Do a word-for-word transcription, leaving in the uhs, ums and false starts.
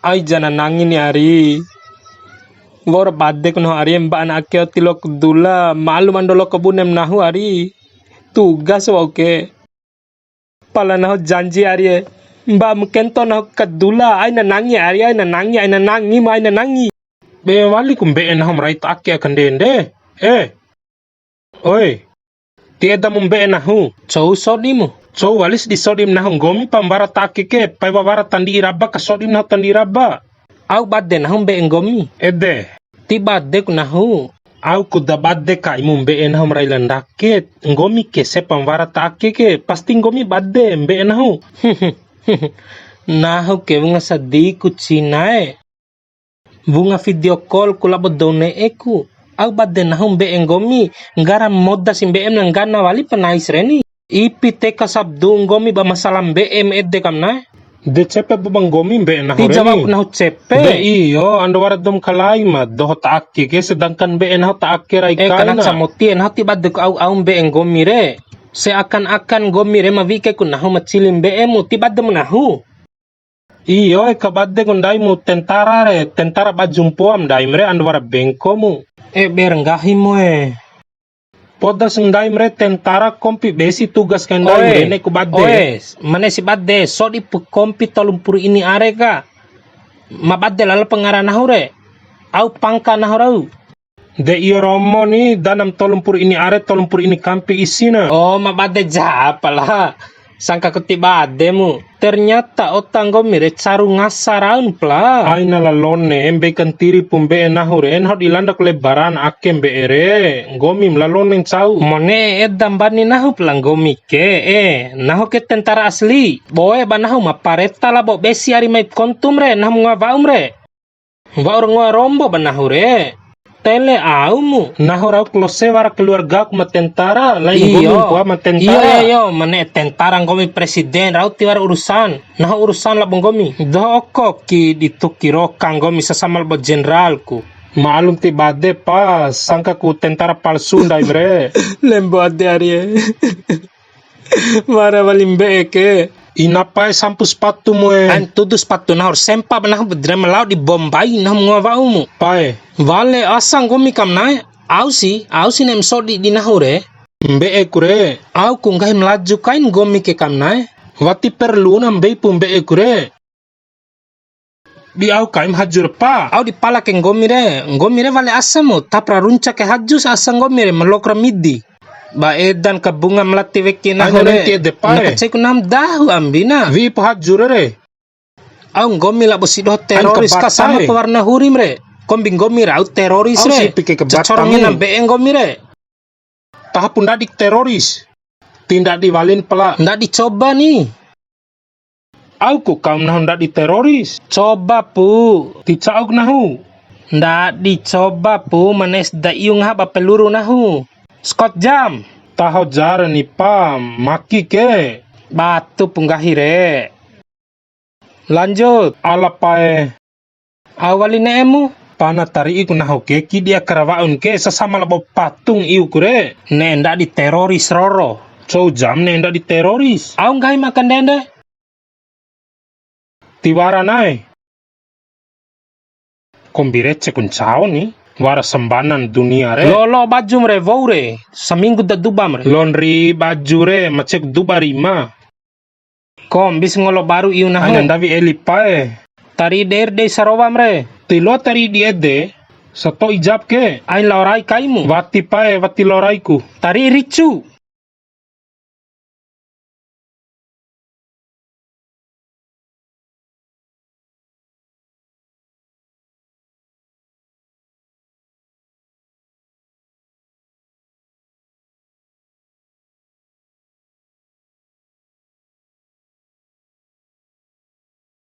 Ai jana nangi ni ari. Wa'ur badeku nahu ari, mba'a na ake ti loaku dula, ma'alum ando loaku bunem nahu ari. Tugas wa'u ke. Pala nahu janji ari e. Mba'a ma kento nahu ka dula, aina nangi ari, aina nangi, aina nangi, ma aina nangi. Be waliku mbe'e nahu ma rai ta ake aka ndende. Eh. Oi. Ti eda mu mbe'e nahu. Cou sodimu. Cou walis di sodim nahu, nggomi pa ma wara ta ake ke, pai wawara tandi'i raba ka sodim nahu tandi'i raba. Au bade nahu mbe'e nggomi. Ede. Ti badeku nahu. Au ku da bade kaimu mbe'e nahu ma rai la ndake, nggomi ke sepa ma wara ta ake ke, pasti nggomi bade mbe'e nahu. Nahu ke wunga sadiku cinae. Wunga video call ku labo dou ne'eku. Au bade nahu mbe'e nggomi, nggara moda si mbe'em na nggana wali pa nais re ni. Ipi teka sabdu nggomi ba masalah mbe'em ede kam nae. De cepe ba nggomi mbe'e nahu re ni. Ti jawab nahu cepe. De iyo, ando wara dou ma kalai ma, doho ta ake ke, sedangkan mbe'e nahu ta ake rai kaina. Eh, kana camoti e nahu ti badeku au-au mbe'e nggomi re. Seakan-akan nggomi re ma wi'i kaiku nahu ma cili mbe'emu, ti bademu nahu. Iyo, eka badeku ndaimu tentara re, tentara baju mpoam ndaim re, ando wara bengkomu. E ber nggahimu e. Podas ndaim re tentara kompi besi tugas kai ndaim re, ne'eku bade. Oe, mane si bade, sodi pu kompi tolu mpuru ini are ka. Ma bade lalo pa ngara nahu re. Au pangka nahu rau. De iyo romo ni, danam tolu mpuru ini are, tolu mpuru ini kampi isina. Oh, ma bade ja pala. Sangkaku ti bademu. Ternyata ota nggomi re caru ngasa raun pala. Aina lalone, mbei kantiri pu mbe'e nahu re, nahu di landak lebaran ake mbe'e re. Nggomi ma lalone ncau. Mone eda mbani nahu pala nggomi ke, eh. Nahu ke tentara asli. Boe ba nahu ma pareta labo besi ari mai kontum re, nahu ma ngoa wa'um re. Wa'ur ngoa rombo ba nahu re. Tele aumu. Nahu rau klose wara keluargaku ma tentara, lain nggomi mpoa ma tentara. Iyo, iyo, iyo, mane tentara nggomi presiden, rau tiwara urusan. Nahu urusan labo nggomi. Doho oko ki di tuki roka nggomi sasama labo jenderalku. Ma'alum ti bade pa, sangkaku tentara palsu ndaim re. Lembo ade ari e. Wara wali mbe'e ke. Ina pae sampu sepatumu e. Ain tudu sepatu nahu re, sempa ba nahu bedre ma lao di Bombay nahu ma ngoa wa'umu. Pae. Wale asa nggomi kam nae. Au si, au si ne'em sodi di nahu re. Mbe'eku re. Au ku nggahi Melaju kain nggomi ke kam nae. Wati perlu na mbeipu mbe'eku re. Di au kaim haju re pa. Au di pala ke nggomi re, nggomi re wale asamu, tapra runca ke haju sa asa nggomi re, ma loak ra midi. Ba edan ka bunga melati weki nahu re. Aina nenti ede pa re. Na kaceiku nam dahu ambina. Wi'ipu haju re re. Au nggomi labo si doho teroris ka sama pa warna hurim re. Kombi nggomi rau teroris re. Au si pike ke cocoro ngena mbe'e nggomi re. Tahopu ndadi teroris. Ti ndadi walin pala. Ndadi coba ni. Au ku kaum nahu ndadi teroris. Coba pu. Ti ca'uk nahu. Ndadi coba pu, manes da iu ngaha ba peluru nahu. Scott jam. Taho jar ni pa, maki ke. Batu pu nggahi re. Lanjut. Ala pae. Au wali ne'emu. Pana tari'iku nahu ke, kidi aka ra wa'un ke, sasama labo patung iuku re. Ne'e ndadi teroris roro. Cou jam ne'e ndadi teroris. Au nggahi ma kandende. Tiwara na'e. Kombi receku ncao ni, wara sambanan dunia re. Lolo bajum re, wou re, saminggu da dubam re. Londri baju re, maceku duba rima. Kombis ngolo baru iu nahu. Aina ndawi eli pae. Tari der dei sarowam re. Ti loa tari di ede, sato'i jap ke. Ain lao rai kaimu. Wati pae, wati lao raiku. Tari ricu.